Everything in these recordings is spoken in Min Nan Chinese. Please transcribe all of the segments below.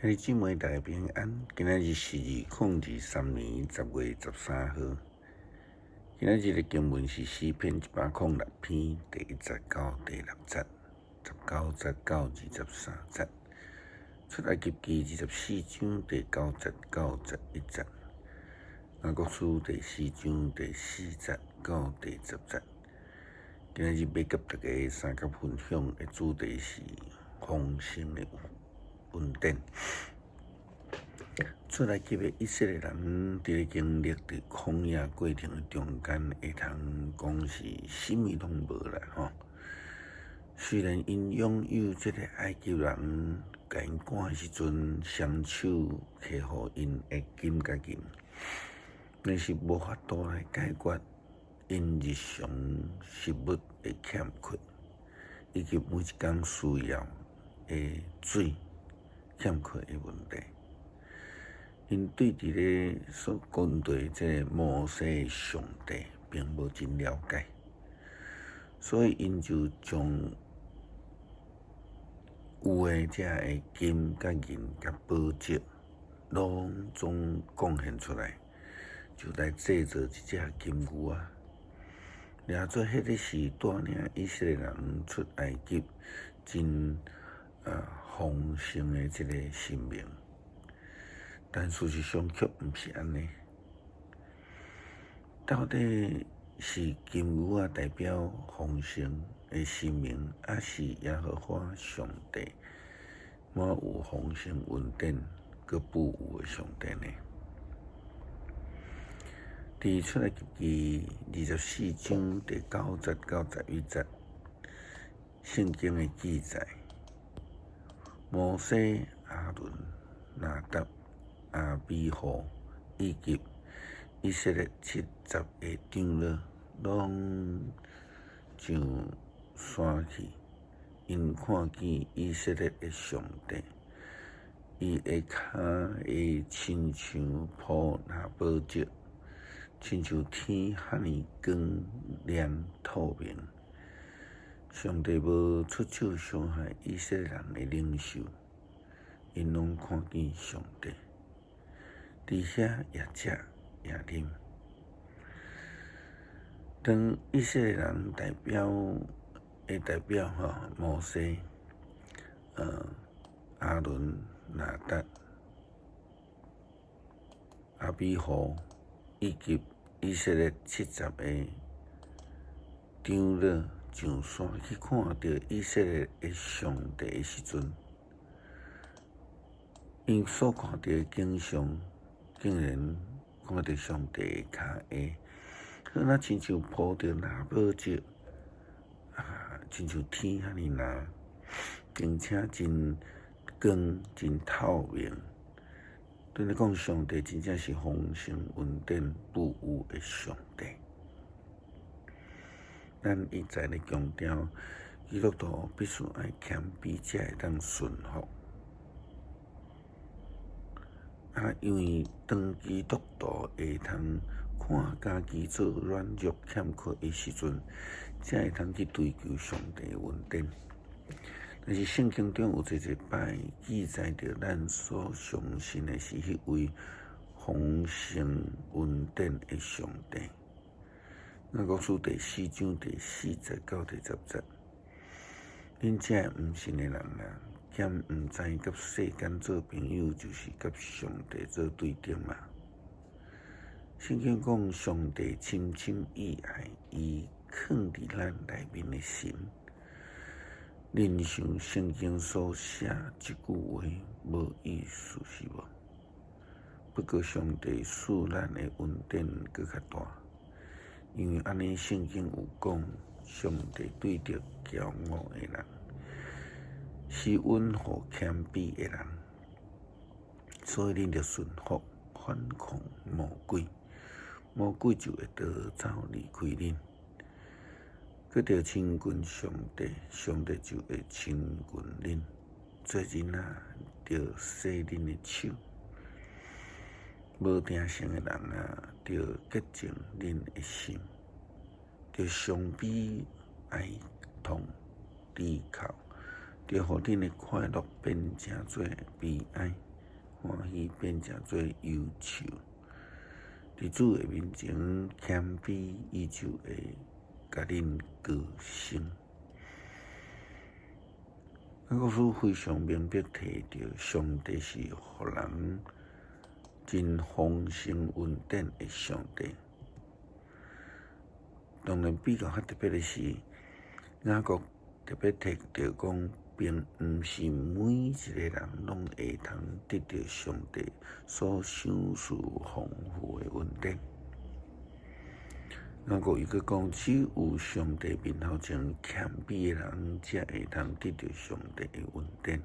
兄弟姊妹大家平安，今仔日是2023年10月13號。今仔日的經文是詩篇106篇第一節到第六節，19節到23節。出埃及記24章第九節到11節。雅各書第四章第四節到第十節。今仔日欲佮大家相佮分享的主題是豐盛的恩典。出埃及的以色列人，佇咧經歷佇曠野過程的中間，會通講是啥物攏無啦吼。雖然𪜶擁有這个埃及人共𪜶趕的時陣，雙手提予𪜶的金佮銀，但是無法度來解決𪜶日常食物的欠缺，以及每一工需要的水欠缺的問題。𪜶對佇咧所跟隨這个摩西的上帝，並無真了解，所以𪜶就將有的這个金佮銀佮寶石，攏總貢獻出來，就來製造一隻金牛仔。掠做彼个是帶領以色列人出埃及真豐盛的這个神明，但事實上卻毋是按呢。到底是金牛仔代表豐盛的神明，抑是耶和華上帝滿有豐盛恩典、閣富有的上帝呢？佇出埃及記24章第九節到11節，聖經的記載，摩西、亞倫、拿答、亞比戶以及以色列七十个長老，攏上山去，𪜶看見以色列的上帝，伊的跤鞋親像鋪藍寶石，親像天遐爾光亮透明。上帝無出手傷害以色列人的領袖，𪜶攏看見上帝，佇遐也食也啉。當以色列人代表的代表吼摩西、亞倫、拿答、亞比戶以及以色列七十个長老上山去看著以色列的上帝的時陣，𪜶所看著的景象，竟然看著上帝的跤鞋，好若親像鋪著藍寶石，啊，親像天遐爾藍，並且真光、真透明。對你講，上帝真正是豐盛恩典富有的上帝。咱一再咧強調，基督徒必須愛謙卑，才會當順服。啊，因為當基督徒會通看家己做軟弱欠缺的時陣，才會通去追求上帝的恩典。但是聖經中有濟濟擺記載著，咱所相信的是彼位豐盛恩典的上帝。雅各書第四章第四節到第十節，恁這毋信的人啊，敢毋知佮世間做朋友，就是佮上帝做對敵嗎？聖經講，上帝深深意愛伊囥佇咱內面的神。恁想聖經所寫這句話無意思是無？不過上帝賜咱的恩典閣較大，因為按呢聖經有講，上帝對著驕傲的人，施恩予謙卑的人，所以恁著順服反抗魔鬼，魔鬼就會逃走離開恁。閣著親近上帝，上帝就會親近恁。做囡仔，著洗恁的手；無定性的人啊，著潔淨恁的心；著傷悲哀痛低哭，著予恁的快樂變成做悲哀。歡喜變成做憂愁。佇主的面前謙卑，伊就會共恁高升。雅各書非常明白提著，上帝是予人真豐盛恩典的上帝。當然，比較較特別的是，雅各特別提著講，並毋是每一个人攏會通得著上帝所賞賜豐富的恩典。雅各又閣講，只有上帝面頭前謙卑的人，才會通得著上帝的恩典。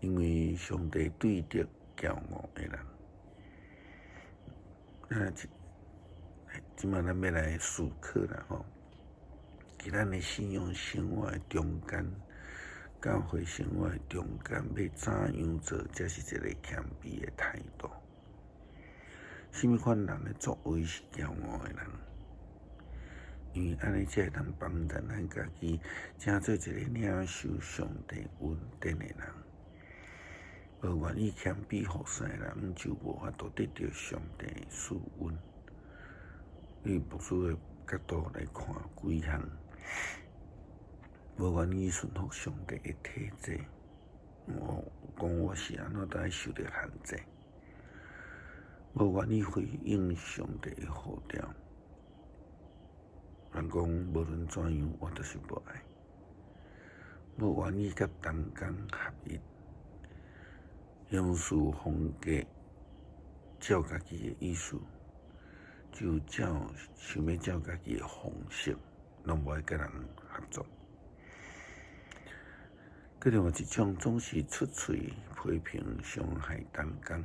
因為上帝對敵驕傲的人。啊，這擺咱欲來思考啦吼，佇咱的信仰生活的中間，教會生活的中間，欲怎樣做才是一個謙卑的態度？啥物款人的作為是驕傲的人？因為按呢才會當幫助咱家己，成做一個領受上帝恩典的人。無願意謙卑服侍的人，就無法度得著上帝的賜恩。以牧師的角度來看，幾項無願意順服上帝的體制，我講我是按怎，都愛受著限制。無願意回應上帝的呼召，人講無論怎樣，我就是無愛。無願意佮同工合一，行事風格照家己的意思，就照想欲照家己的方式，攏無愛佮人合作。閣另外一種，總是出喙批評、傷害同工。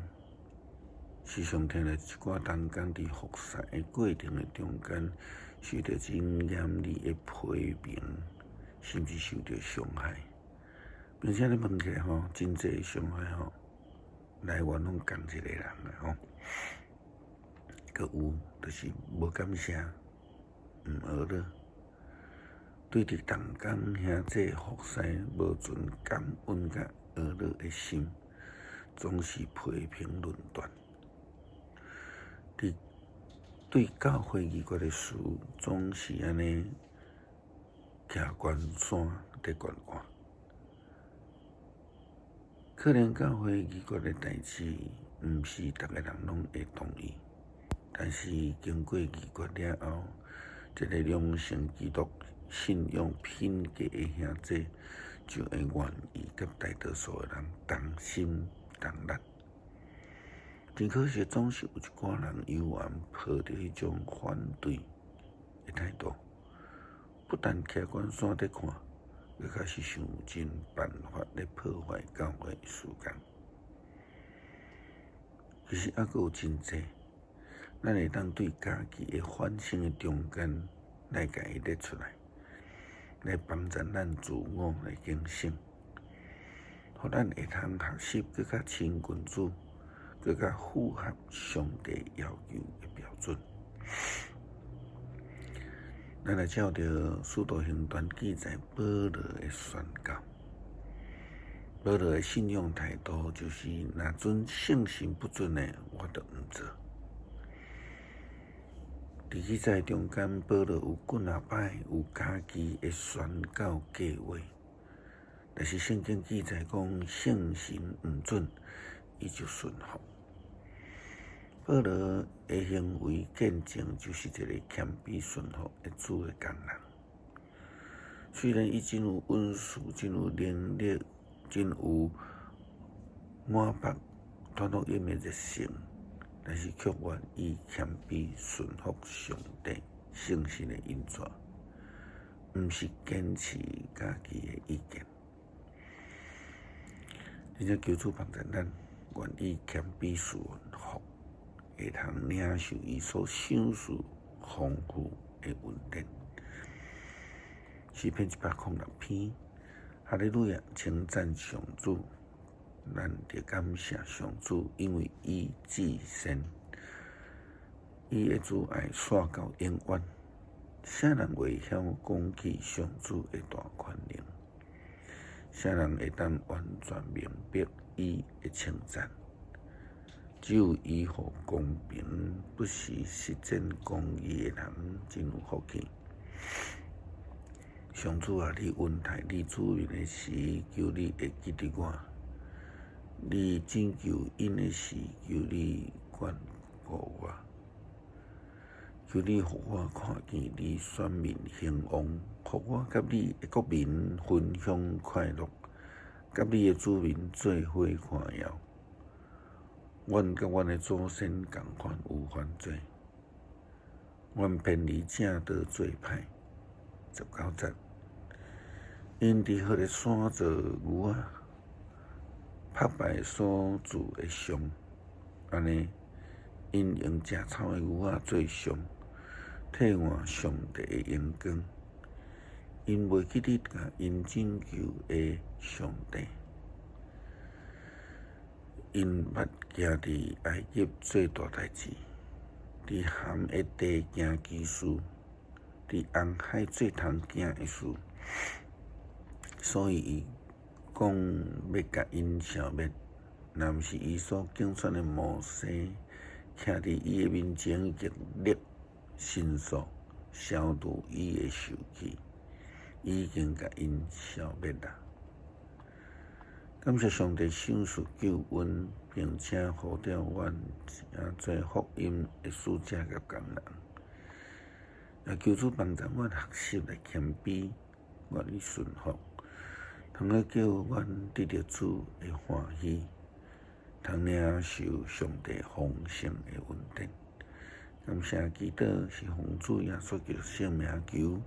時常聽著一寡同工佇服侍的過程的中間，受著真嚴厲的批評，甚至受著傷害，並且你問起來吼，真濟傷害吼，來源攏仝一個人的吼。閣有就是無感謝，毋學樂，對佇同工兄弟服侍無存感恩佮學樂的心，總是批評論斷。佇對教會議決的事，總是按呢徛懸山佇懸看。可能教會議決的代誌，毋是逐個人攏會同意，但是經過議決了後，這個良性基督信仰品格的兄弟，就會願意佮大多數的人同心同力。真可惜，總是有一寡人猶原抱著彼種反對的態度，不但徛懸山佇看，閣較是想盡辦法咧破壞教會的事工。其實猶閣有真濟，咱會當對家己的反省的中間來共伊列出來，來幫助咱自我來警醒，予咱會通學習閣較親近主，閣較符合上帝要求的標準。咱來照著《使徒行傳》記載保羅的宣告，保羅的信仰態度就是：若准聖神不准的，我就毋做。佇記載中間，保羅有幾若擺有家己的宣告計劃，但是聖經記載講聖神毋准，伊就順服。保羅的行為見證就是一個謙卑順服的主的工人。雖然伊真有恩賜，真有能力，真有滿腹傳福音的熱誠，但是卻願意謙卑順服上帝聖神的引導，毋是堅持家己的意見。真正求主幫助咱，願意謙卑順服，會通領受伊所賞賜豐富的恩典。詩篇106篇，哈利路亞，稱讚上主，咱著感謝上主，因為伊至善，伊的慈愛紲到永遠。啥人會曉講起上主的大權能？啥人會當完全明白伊伊的稱讚。只有伊予公平，不時實踐公義的人，真有福氣。上主啊，你恩待你子民的時，求你會記得我；你拯救𪜶的時，求你眷顧我。求你予我看見你選民興旺，予我佮你的國民分享快樂，佮你的子民做伙誇耀。阮佮阮的祖先仝款有犯罪，阮偏離正道做歹。19節，𪜶佇何烈山做牛仔，拍敗所鑄的像，按呢，𪜶用食草的牛仔做像，替換上帝的榮光。𪜶袂記得共𪜶拯救的上帝。𪜶捌行佇埃及做大代誌，佇含的地行奇事，佇紅海做通行的事，所以伊講欲共𪜶消滅，若毋是伊所揀選的摩西，徛佇伊的面前極力申訴，消除伊的受氣，已經共𪜶消滅啦。感謝上帝賞賜救恩，並且呼召阮成做福音的使者佮工人。也求主幫助阮學習來謙卑，願意順服，通好叫阮得著主的歡喜，通領受上帝豐盛的恩典。感謝基督，是奉主耶穌基督聖名求，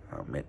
阿們。